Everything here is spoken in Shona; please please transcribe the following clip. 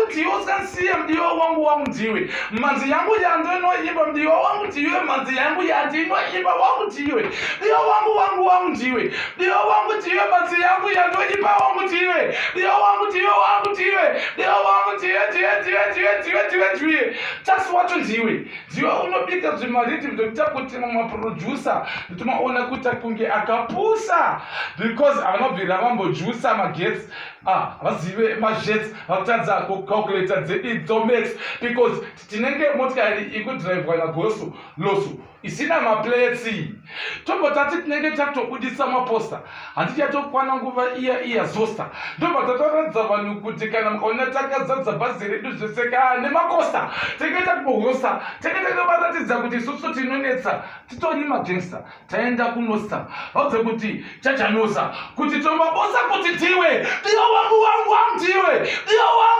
Ndiwe usingandisiye, mudiwa wangu, wangu ndiwe. Mhanzi yangu yandinoimba, mudiwa wangu ndiwe. Mhanzi yangu yandinoimba, wangu ndiwe. Mudiwa wangu, wangu, wangu ndiwe. Mudiwa wangu ndiwe. Mhanzi yangu yandoimba, wangu ndiwe. Mudiwa wangu ndiwe, wangu ndiwe. Mudiwa wangu ndiwe, ndiwe, ndiwe, ndiwe, ndiwe, ndiwe, ndiwe. Tasi wacho ndiwe. Ndiwe unobika zvimariddim zvokuita kuti mamaproducer nditomaona kuita kunge akapusa, because havana kubvira vambojusa magetsi. Ah, vazive majets, vakutadza kucalculata dzedidzo maths, because tinenge motikari ikudhiraivhwa nagosu losu isina maplates. Tombotati tinenge takutobudisa maposter, handichatokwana nguva iya iya zosta. Ndobva tatoratidza vanhu kuti kana mukaona takazadza bhazi redu zvese ka nemacoaster, tinenge takubohosta, tinenge takatovaratidza kuti isusu tinonetsa, titori magangster. Taenda kunosta, vaudze kuti chachanosa kuti tomabosa kuti ndiwe diwa wangu, wangu, wangu ndiwe diwa wangu.